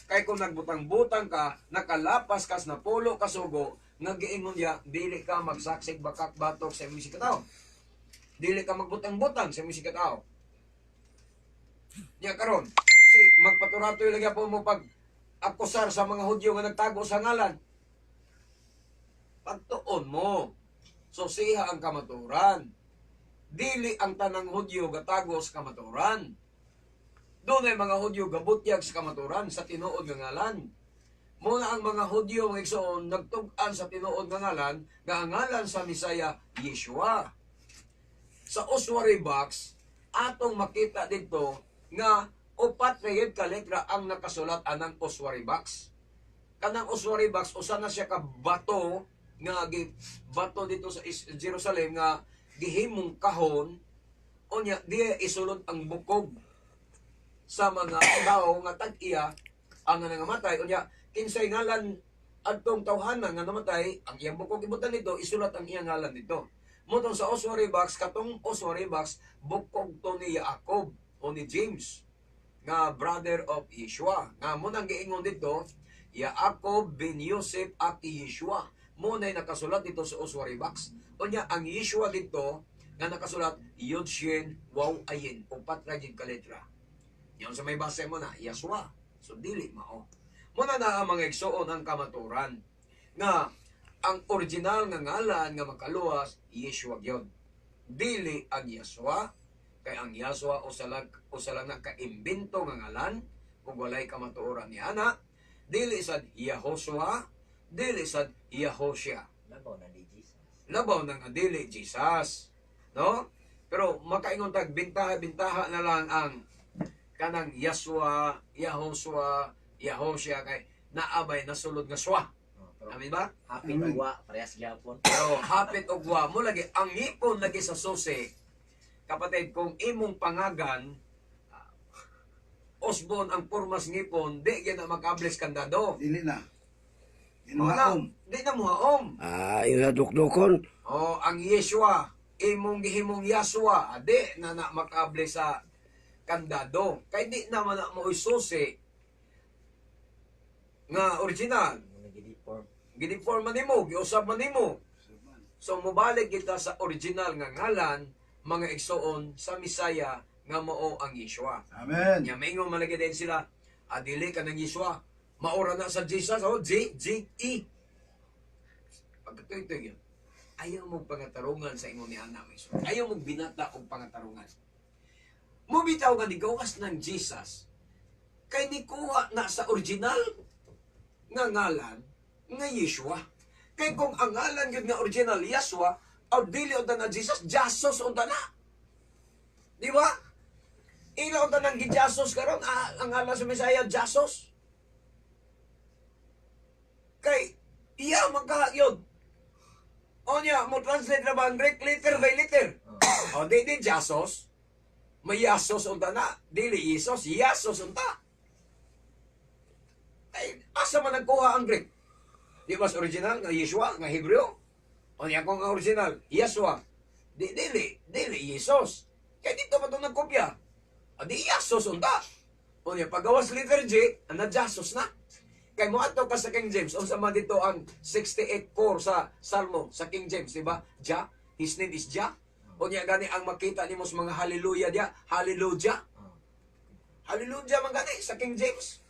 Kay kung nagbutang-butang ka, nakalapas kas na pulo kasugo, nga giingon niya, dili ka magsaksik bakak batok sa imong sikataw. Dili ka magbutang-butang sa imong sikataw. Nya karon, si magpaturatoy lagi po mo pag akusar sa mga Hudyo nga nagtago sa ngalan. Pagtuon mo. So siha ang kamaturan. Dili ang tanang Hudyo gatago sa kamaturan. Doon ay mga Hudyo gabutyag sa kamaturan sa tinuod nga ngalan. Muna ang mga Hudyo mga igsoon nagtug-an sa tinuod nga ngalan nga ang ngalan sa Misaya Yeshua. Sa ossuary box atong makita dito nga upat ra yun ka letra ang nakasulat anang ossuary box. Kanang ossuary box usa na siya ka bato nga gi bato dito sa Jerusalem nga gihimong kahon, unya diya isulod ang bukog sa mga tao nga tag-iya ang nangamatay. Unya kinsay ngalan adtong tawhana nga namatay, ang iyang bukog ibutan nito, isulat ang iyang ngalan dito. Motong sa ossuary box, katong ossuary box bukog to ni Jacob o ni James nga brother of Yeshua, nga mo nang giingon dito Jacob bin Yosef at Yeshua. Mo nay nakasulat dito sa ossuary box. Unya ang Yeshua dito nga nakasulat Yod Shin Waw Ayin, upat ra gyud ka letra. Yan sa may base mo na, Yaswa. So, dili mao. Muna na ang mga igsoon ang kamaturan nga ang original nga ngalan nga makaluwas, Yeshua gyud. Dili ang Yaswa, kay ang Yaswa usa lang na kaimbento nga ngalan kung walay kamatuoran ni ana. Dili sad Yahoshua, dili sad Yahoshia. Labaw na ni Jesus. Labaw na nga dili Jesus. No? Pero makaingon tag bintaha-bintaha na lang ang kanang Yaswa, Yahoshua, Yahoshia kay naabay nasulod nga swa. Oh, pero Amin ba? hapit Amen. og wa parehas gyapon. Pero hapit og wa mo lagi ang ngipon lagi sa susi. Kapatid, kung imong pangagan osbon ang pormas ngipon, di gyud na makables kandado. Dili na. Wala, Inuhaom. di na muhaom. Ah, yung dukdukon. Oh, ang Yeshua, imong gihimong Yaswa, adi na na makable sa kandado. Kay di naman na mo susi nga original. Nag-deform. Giniform man nimo, giusab man nimo. So mobalik kita sa original nga ngalan, mga igsoon, sa Misaya nga mao ang Yeshua. Amen. Nya maingon man lagi din sila, adili ka ng Yeshua. Maora na sa Jesus, oh, J, G, E. Pagkatuy-tuy yun, ayaw mong pangatarungan sa ingon ni Ana, mga igsoon. Ayaw mong binata og pangatarungan. Mubitaw nga nigawas ng Jesus, kay nikuha na sa original nga ngalan nga Yeshua. Kay kung ang ngalan yun nga original Yeshua, aw dili unta na Jesus, Jesus unta na. Di ba? Ila unta nang gi-Jesus karon, ang ngalan sa Mesaya Jesus. Kay iya man ka yun. O niya, mo translate na ba ang Greek letter by letter? O di di Jesus. May Yasos unta na. Dili Jesus, Yasos unta. Ay, asa man nagkuha ang Greek? Di ba sa original nga Yeshua, nga Hebreo? O niya kung ang original, Yeshua. Di, dili, dili Jesus. Kaya dito pa ito nagkopya. O di Yasos unta. O niya, pagawas letter J, ana Jesus na. Kay mo ato ka sa King James, unsa man dito ang 68:4 sa Salmo sa King James, di ba? Ja, his name is Ja. O niya gani ang makita nimo sa mga hallelujah diya, hallelujah. Hallelujah man gani sa King James.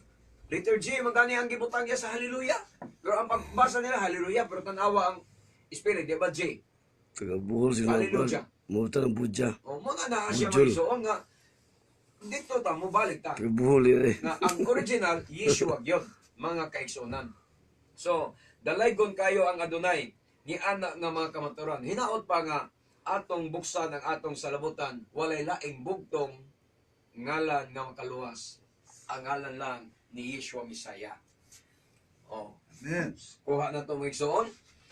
Letter G man gani ang gibutang niya sa hallelujah. Pero ang pagbasa nila hallelujah, pero tanawa ang spirit, di ba, J? Taga Bohol sila. Hallelujah. Mo ng Budya. O mo na naa siya Bujol. magisuon nga dito ta mo balik ta Taga Bohol yun eh. nga ang original Yeshua gyud, mga kaigsuonan. So, dalaygon kayo ang Adonai ni ana nga mga kamaturan. Hinaot pa nga atong buksan ang atong salabutan, walay laing bugtong ngalan nga makaluwas. Ang ngalan lang ni Yeshua Mesaya. Oh, Amen. kuha na to, mga igsoon.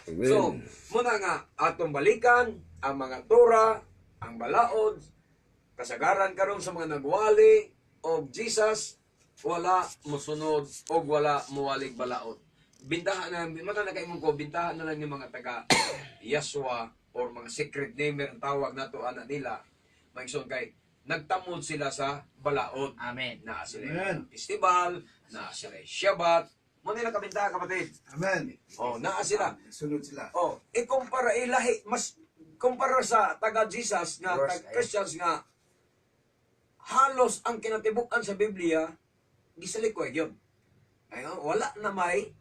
Amen. So, muna nga atong balikan ang mga Torah, ang balaod, kasagaran karon sa mga nagwali og Jesus wala mosunod og wala mowalig balaod. Bintahan na mata na kaingon ko, bintahan na lang yung mga taga Yeshua or mga secret namer ang tawag nato ana nila. Maigsoon kay nagtamod sila sa balaod. Amen. Na sila Amen. festival, na sila Shabbat. Mo nila kabintahan, kapatid. Amen. Oh, naa sila. Sunod sila. Oh, ikumpara ilahi mas kumpara sa taga Jesus nga Worst, taga Christians nga halos ang kinatibuk-an sa Biblia gisalikoy gyud. Ay, wala na may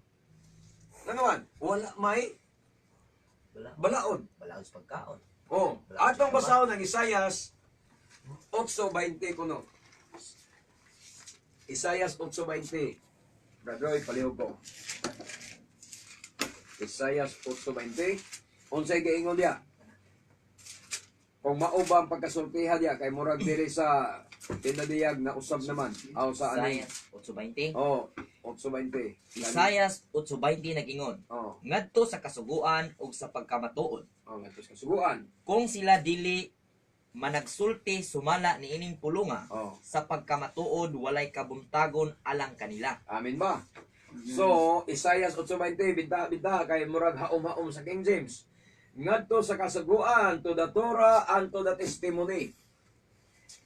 nanawan, wala may Wala. balaod. Wala sa pagkaon. Oh, atong basahon ang Isayas 8:20 kuno. Isayas 8:20. Brother Roy, palihog ko. Isayas 8:20. Unsay giingon diya? Kung mao ba ang pagkasultihan diya kay murag diri sa Tinadiyag na usab naman. Aw sa ani. Isayas 8:20. Oh, 8:20. Isayas 8:20 nagingon. Oh, Ngadto sa kasuguan ug sa pagkamatuod. Oh, ngadto sa kasuguan. Kung sila dili managsulti sumala niining pulunga, Oh. sa pagkamatuod walay kabuntagon alang kanila. Amen ba? So, Isaiah 8:20, binta binta kay murag haom-haom sa King James. Ngadto sa kasuguan, to the Torah and to the testimony.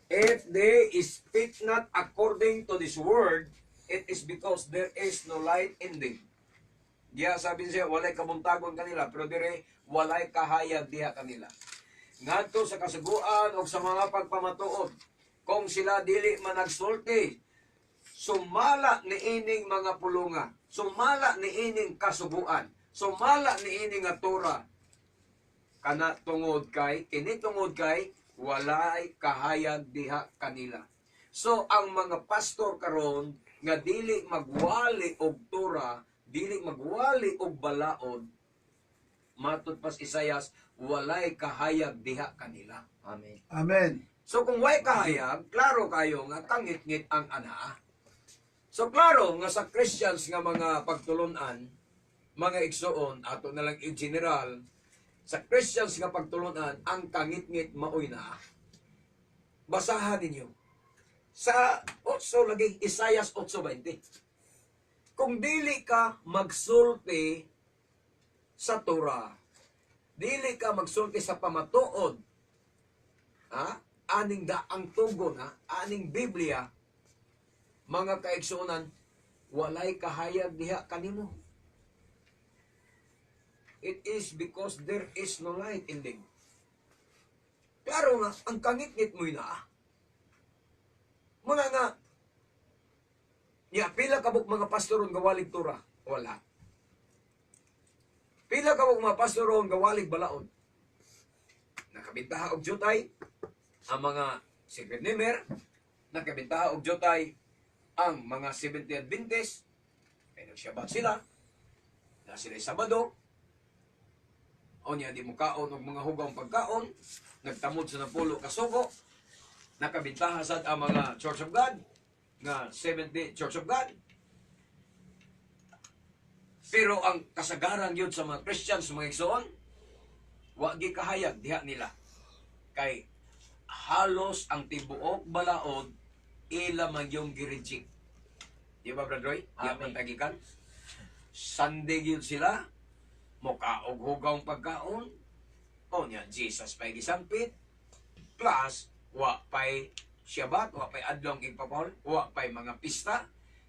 If they speak not according to this word, it is because there is no light in them. Diya sabi siya, walay kabuntagon kanila, pero dire, walay kahayag diha kanila. Ngadto sa kasuguan o sa mga pagpamatuod, kung sila dili managsulti, sumala niining mga pulunga, sumala niining kasuguan, sumala niining nga Torah, kana tungod kay, kini tungod kay, walay kahayag diha kanila. So ang mga pastor karon nga dili magwali og Torah, dili magwali og balaod, matud pas Isayas, walay kahayag diha kanila. Amen. Amen. So kung way kahayag, klaro kayo nga kangit-ngit ang anaa. So klaro nga sa Christians nga mga pagtulunan, mga igsoon, ato na lang in general, sa Christians nga pagtulunan, ang kangit-ngit maoy naa. Basahan ninyo. Sa 8 lagi, Isayas 8:20. Kung dili ka magsulti sa Torah, dili ka magsulti sa pamatuod, ha? Aning daang tugon, ha? Aning Biblia, mga kaigsuonan, walay kahayag diha kanimo. It is because there is no light in them. Klaro nga, ang kangitngit mo'y naa. Mga nga, ya, pila kabuk mga pastor ang gawalig Torah? Wala. Pila kabuk mga pastor ang gawalig balaod? Nakabintaha og jutay ang mga Secret Namer, nakabintaha og jutay ang mga Seventh-day Adventist, kay nagsyabat sila, na sila Sabado, o niya di mo kaon og mga hugawng pagkaon, nagtamod sa napulo kasugo, nakabintaha sad ang mga Church of God, nga Seventh Day Church of God. Pero ang kasagaran yun sa mga Christians, mga igsoon, wa gi kahayag diha nila. Kay halos ang tibuok balaod ila man yung gi-reject. Di ba, Brad Roy? Di man tagikan. Sunday yun sila, mukaog hugawng pagkaon, o niya, Jesus pa'y gisampit, plus, wa pa'y Shabbat, wa pa'y adlong igpapahol, wa pa'y mga pista,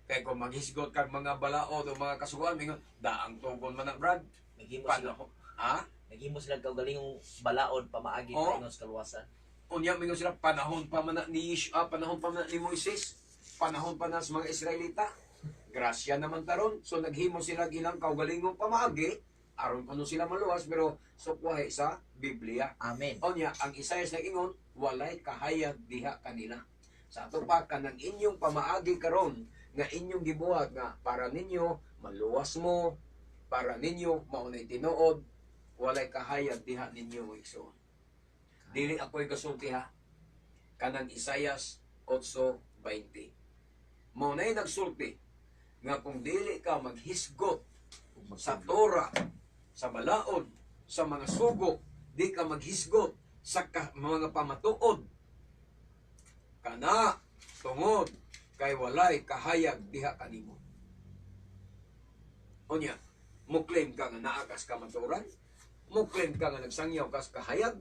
kay kung maghisgot kag mga balaod o mga kasuguan, mingon, daang tugon man na, Brad. Naghimo sila, Paano? Ha? naghimo sila kaugalingong balaod pamaagi Oh. pa ingon sa kaluwasan. Unya mingon sila, panahon pa man na ni Yeshua, panahon pa man na ni Moises, panahon pa na sa mga Israelita. Grasya naman taron. So naghimo sila ilang kaugalingong pamaagi aron kuno sila maluwas, pero sukwahi sa Biblia. Amen. Unya ang Isaias nag-ingon, walay kahayag diha kanila. Sa ato pa kanang inyong pamaagi karon nga inyong gibuhat nga para ninyo maluwas mo, para ninyo maunay tinuod, walay kahayag diha ninyo, mga igsoon. Dili ako'y gasulti ha. Kanang Isaias 8:20. Mao na'y nagsulti nga kung dili ka maghisgot sa Torah, sa balaod, sa mga sugo, di ka maghisgot sa mga pamatuod, kana tungod kay walay kahayag diha kanimo. Unya, mo claim ka nga naa kas kamatuoran, mo claim ka nga nagsangyaw kas kahayag,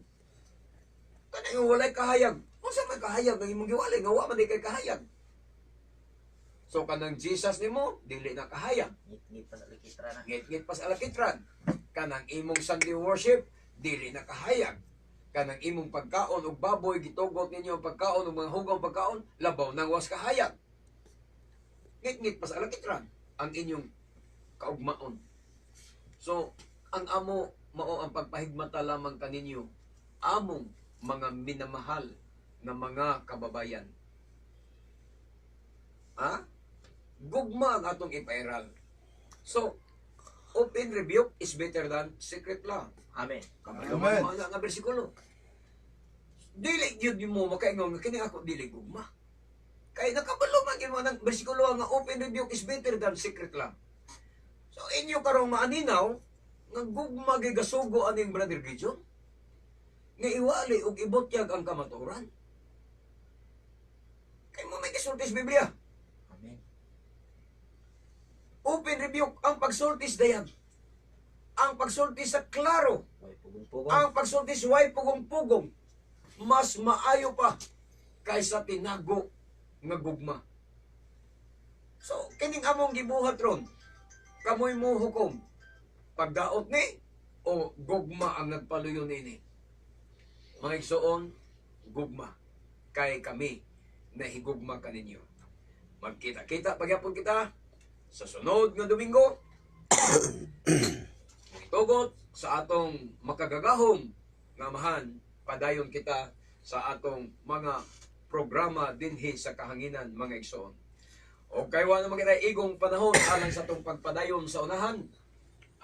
kana yung walay kahayag, unsa may kahayag ang imong giwalay nga wa man di kay kahayag? So kanang Jesus nimo dili na kahayag. Ngit-ngit pa sa likitra na. Ngit-ngit pa sa alakitran. Kanang imong Sunday worship dili na kahayag. Kanang imong pagkaon og baboy, gitugot ninyo ang pagkaon og mga hugawng pagkaon, labaw nang was kahayag. Ngit-ngit pa sa alakitran ang inyong kaugmaon. So, ang amo mao ang pagpahigmata lamang kaninyo, among mga minamahal nga mga kababayan. Ha? Gugma ang atong ipairal. So, open rebuke is better than secret love. Amen. Kabalo Amen. mo nga bersikulo. Dili gyud mo makaingon nga kini ako dili gugma. Kay nakabalo man gyud mo ng bersikulo nga open rebuke is better than secret love. So inyo karong maaninaw nga gugma gyud gasugo aning Brother Gideon nga iwali og ibutyag ang kamatuoran. Kay mo may gisulti sa Biblia. Amen. Open rebuke ang pagsulti sa dayag. Ang pagsulti sa klaro. Way pugong-pugong. Ang pagsulti sa way pugong-pugong mas maayo pa kaysa tinago nga gugma. So, kining among gibuhat ron, kamoy mo hukom, pagdaot ni o gugma ang nagpaluyo nini? Mga igsoon, gugma. Kay kami nahigugma kaninyo. Magkita-kita pagyapon kita sa sunod nga Domingo. Tugot sa atong makagagahom nga Amahan, padayon kita sa atong mga programa dinhi sa kahanginan, mga igsoon. O kay wa naman kita igong panahon alang sa atong pagpadayon sa unahan.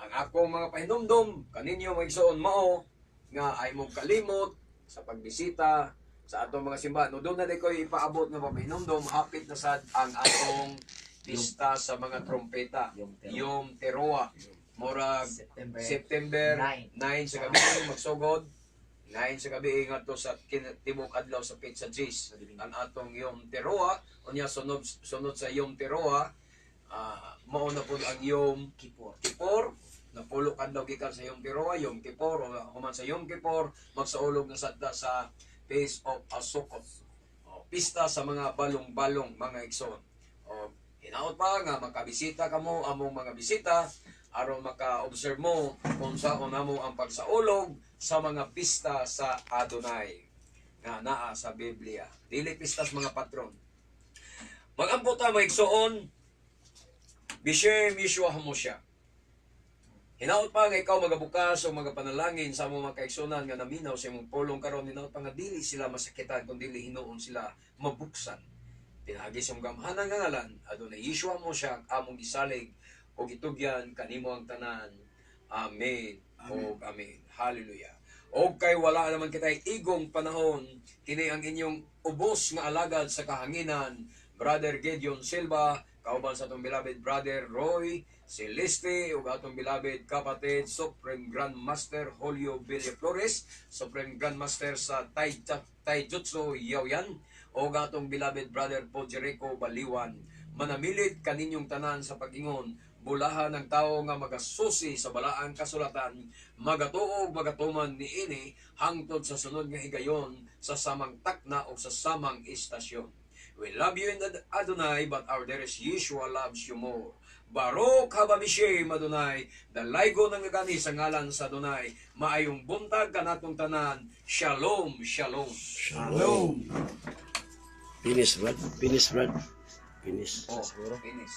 Ang akong mga pahinumdom kaninyo, mga igsoon, mao nga ay mong kalimot sa pagbisita sa atong mga simbahan. O doon na di ko'y ipaabot nga pahinumdom, hapit na sad ang atong pista sa mga trompeta. Yom Teruah. Yom Teruah. Murag September September 9. 9 sa gabi magsugod. 9 sa gabi ngadto sa tibok adlaw sa Pizza G's ang atong Yom Teruah. Unya sunod sunod sa Yom Teruah, mao na pud ang Yom Kippur. Kippur. Napulo kadlaw gikan sa Yom Teruah, Yom Kippur, o human sa Yom Kippur, magsaulog na sad ta sa Feast of Sukkot. O, pista sa mga balong-balong, mga igsoon. O, hinaot pa nga makabisita kamo among mga bisita. Aron maka-observe mo kung saan namo ang pagsaulog sa mga pista sa Adonai nga naa sa Biblia. Dili pistas mga patron. Magampo ta, mga igsoon, Bishem Yeshua Hamosha. Hinaot pa nga ikaw magabukas o magapanalangin sa among mga kaigsunan nga naminaw sa imong pulong karon. Hinaot pa nga dili sila masakitan kun dili hinuon sila mabuksan. Pinaagi sa imong gamhanan nga ngalan, Adonai Yeshua Hamosha, among gisalig og gitugyan kanimo ang tanan. Amen. Amen. Og amen. Hallelujah. Og kay wala naman kitay igong panahon, kini ang inyong ubos nga alagad sa kahanginan, Brother Gideon Silva, kauban sa atong beloved Brother Roy Celeste ug atong beloved kapatid Supreme Grandmaster Julio Villaflores, Supreme Grandmaster sa Taijutsu Yaoyan, ug atong beloved Brother Po Jericho Baliwan. Manamilit kaninyong tanan sa pag-ingon, bulahan ng tao nga magasusi sa balaang kasulatan, magatuog magatuman niini hangtod sa sunod nga higayon sa samang takna o sa samang istasyon. We love you in Adonai, but our dearest Yeshua loves you more. Baruch haba bishem Adonai, dalaygo ng gani sa ngalan sa Adonai. Maayong buntag kanatong tanan. Shalom, shalom. Shalom. Finish, Brad. Finish, Brad. Finish. Oh, finish.